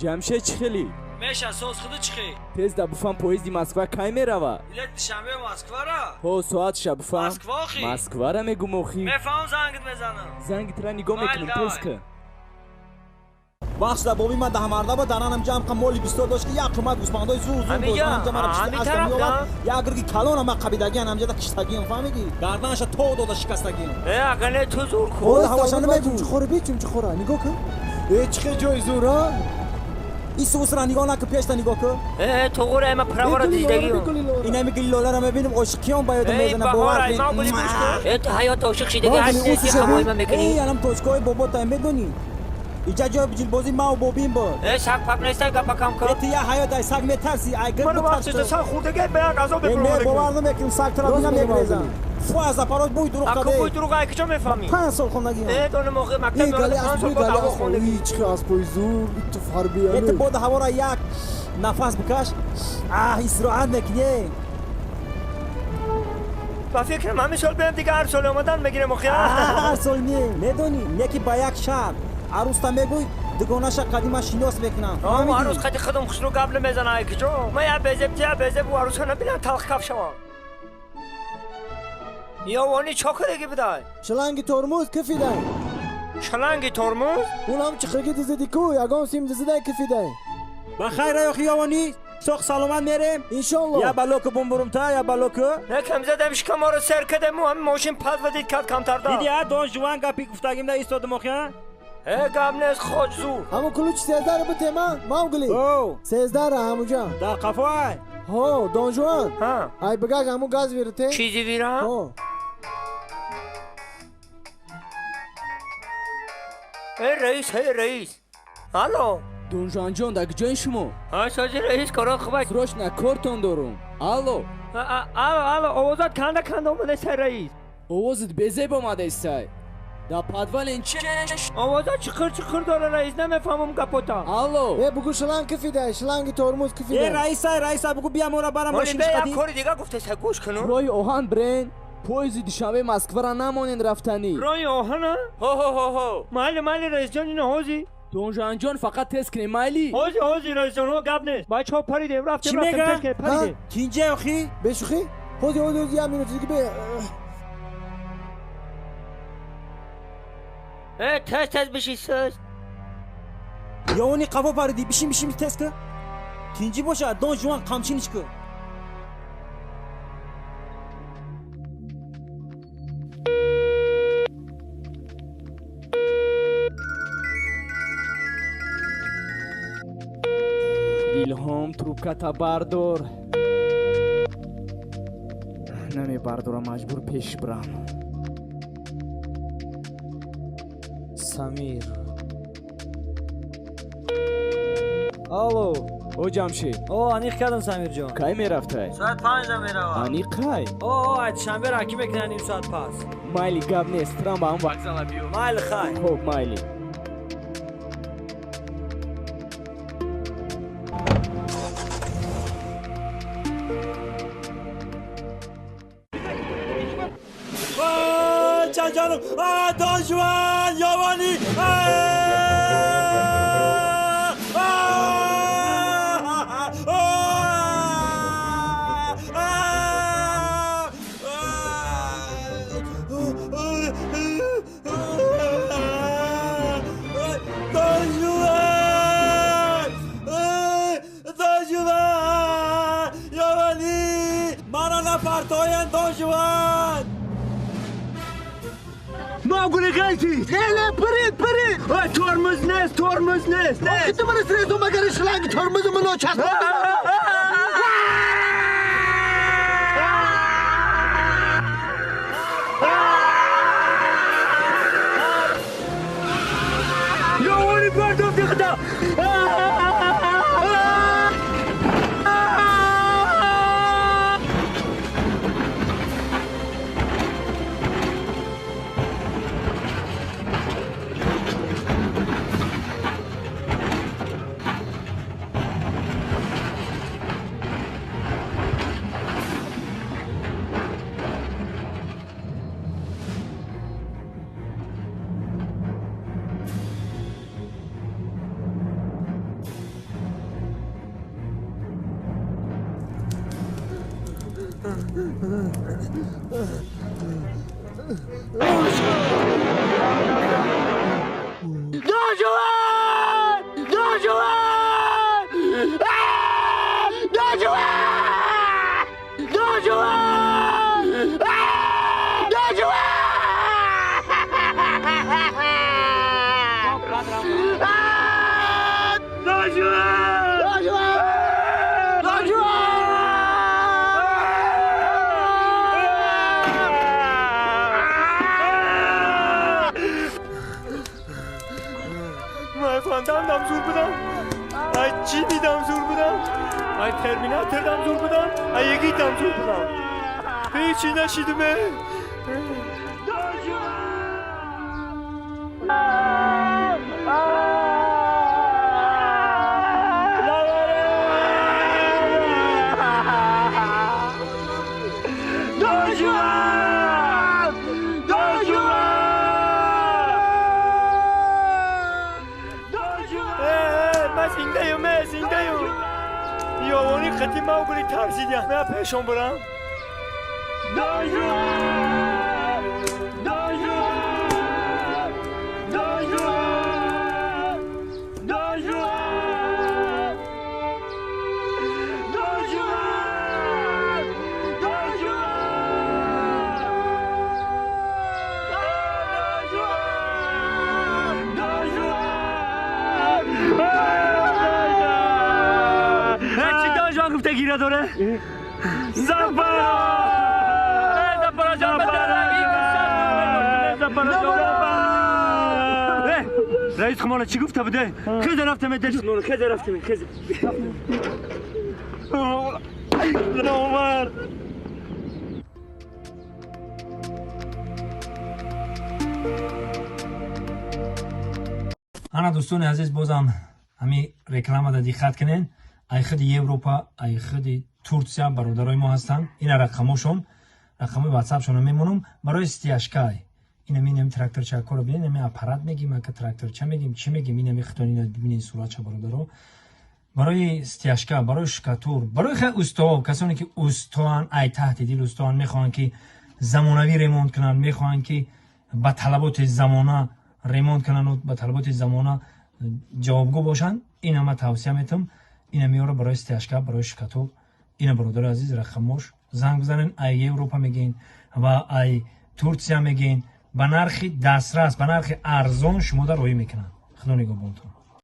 Ҷамшед чӣ хелӣ? Меша соз худу чӣ хел? Тез да буфам поезди Москва кай мерава? Билет Душанбе Москвара? Ҳо, соатша буфам. Москва охи? Москвара мегум охи. Мефаҳмам, зангит мезанам. Зангитра нигоҳ мекунам, тез ка. Бахш да боби ман даҳмарда ба дананам ҷамқа моли бисёр дошт ки як қимат гӯсфандои зур зур дошт. Ҳамҷа мара пишти аз меовард. Як гирги калона ма қабидагиан ҳамҷа да киштагиам, фаҳмидӣ? Гарданаша то дода шикастагиам. Э, агар не ту зур ку. Ҳола ҳаваша намегӯ. Чумчи хӯра би, чумчи хӯра. Нигоҳ кун. Э, чӣ хел ҷои зур, а? Ису усра нигоҳ накун, пешта нигоҳ кун. Э, туғура ма правара дидаги. Инами гилолара мебинам, ошиқиён ба ёдам мезанам, бовар кун. Э, ту ҳаёт ошиқ шидаги ҳасти, ки ҳавои ма мекунӣ. Э, анам точкаҳои бобота медонӣ? Иҷа ҷои биҷилбозӣ мау бобин буд. Э, саг пак нестай, гапа кам кун. Э, ту я ҳаёт ай саг метарсӣ, ай гирд Ману битарс. вақт саг хӯрдагай ба як азоб Э, не, мебурам. бовар намекунам, саг тура бинам мегрезам. Фу, аз апарот бӯи дурӯғ Аку каде. бӯи дурӯғ ай куҷо мефаҳмӣ? 5 сол хондагиам. Э, дони моқи Э, мактаб гали меомад, 5 асп, сол гали баъд ҳаво асп. хондагӣ. Ой, чӣ хел аспои зур, ту фарби Э, ту бода ҳавора як нафас бикаш. Аҳ, истироҳат мекунӣ. Ба фикрам ҳамин сол биям дига ҳар сол омадан мегирем охи. Ҳар сол не, медонӣ, не ки ба як шаҳр. Арӯста мегӯй, дугонаша қадима шинос мекунам. Ам арӯс қади худам хушрӯ гап намезана ай куҷо? Ма я безеб, ту я безеб, ӯ арӯса набинам талх каф шавам. Ёвони чо кадаги будай? Шланги тормоз кифидай. Шланги тормоз? Унам чихирги дизиди ку, ягон сим дизидай кифидай. Ба хайр, охи ёвонӣ, соқ саломат мерем. Иншолло. Я балоку бумбурумта, я балоку. Не кам задам шикаморо сер кадему, ҳами мошин пад вадид кад камтарда. Диди, а Дон Жуан гапи гуфтагимда истодим охи, а? Э, гап нест, хоҷ зур. Ҳамун ключ сездаро битема, Маугли. О, Сездара ҳамуҷа. Дар қафоай. Ҳо, Дон Жуан. Ҳа. Ай бигаш ҳамун газ вирите. Чизи вира? Ҳо. Э, раис, э, раис. Алло. Донжуанҷон, дар куҷои шумо? Ҳа, сози раис, корот хуб. Срочно кортон дорум. Алло. Алло, алло, овозат канда канда омадесай, раис. Овозат безеб омадесай. Дар подвален чи? Овозат чиқир чиқир дора, раис, намефаҳмам гапота. Алло. Э, бугу шланг кифидай, шланги тормоз кифидай. Э, раисай, раисай, бугу бия мора барам Моли мошин бе як қади. кори дига гуфтесай, гӯш куну. Роҳи оҳан брен. Поезди Душанбе Москвара намонен рафтанӣ. Роҳи оҳана? Ҳо, ҳо, ҳо, ҳо. Майли, майли, раисҷон, ина ҳози. Донжуанҷон, фақат тез кунем, майли? Ҳози, ҳози, раисҷон, ҳо, гап нест. Бачаҳо паридем, рафтем, Чӣ рафтем, мега? тез кунем, паридем. Кинҷа охи? Бешухӣ? Ҳози, ҳози, ҳози, як минут дига бе. Э, тез, тез биши, сез. Ёвони қафо паридӣ, бишин, бишин, тез ку. Кинҷи боша, Дон Жуан қамчиниш ку. Илҳом, трубката бардор. Намебардорам, маҷбур пеш бирам. Самир. Алло. О, Ҷамшед. О, аниқ кардам, Самирҷон. Кай мерафтай? Соат 5 меравам. Аниқ кай? О, о, ай Душанбе раки мекунам ним соат пас. Майли, гап нест, трам ба ҳам вокзала биё. Майли, хай. Хоб, майли. Чанҷонум, Дон Жуан, ёвонӣ. Дон Жуан! Дон Жуан! Ёвонӣ! Мана напартоян, Дон Жуан! Маугли ғайти! Ле, парид, парид. Ой, тормоз нест, тормоз нест, нест. Ту мара срезу магари шланги тормозу мано часп. Ёвони бардофти худо! Доживан! Доживан! Доживан! Доживан! Доживан! Доживан! Доживан! Доживан! Ман фандам зур будам, ай чимидам зур будам, ай терминатордам зур будам, ай егитам зур будам. Ҳечи нашидуме. Доживан! Доживан! Ман зиндаем, ман зиндаем. Ёвони қати мавгули тарсидям. Ман пешон бурам. Доживан! Доживан! Доживан! Доживан! Доживан! Доживан! Доживан! Доживан! Чӣ доживан гуфта гира дора? Запара! Запара ҷон Запара! Раис хумона чӣ гуфта буде? Хеза рафтаме деш. Хеза рафтаме, хеза. Номар. Ана дӯстони азиз, бозам ҳами рекламада диққат кунен. Ай худи Европа, ай худи Турсия бародарои мо ҳастанд. Ина рақамошон, рақамои ватсапшонро мемонам барои стяжкай. Инами инами тракторчакоро бинен, инами аппарат мегим, ака тракторча мегим, чӣ мегим, инами худтон ина бибинен суратча, бародаро. Барои стяжка, барои штукатур, барои хеле усто, касоне ки устоанд, ай таҳти дил устоанд, мехоҳанд ки замонавӣ ремонт кунанд, мехоҳанд ки ба талаботи замона ремонт кунанд, ба талаботи замона ҷавобгӯ бошанд, ина ман тавсия метам. Ина меёра барои стяжка, барои штукатур. Ина бародари азиз, рақамош занг бизанен. Ай Европа мегин ва ай Турсия мегин, ба нархи дастрас, ба нархи арзон шумода роҳӣ мекунанд. Худо нигоҳбонтон.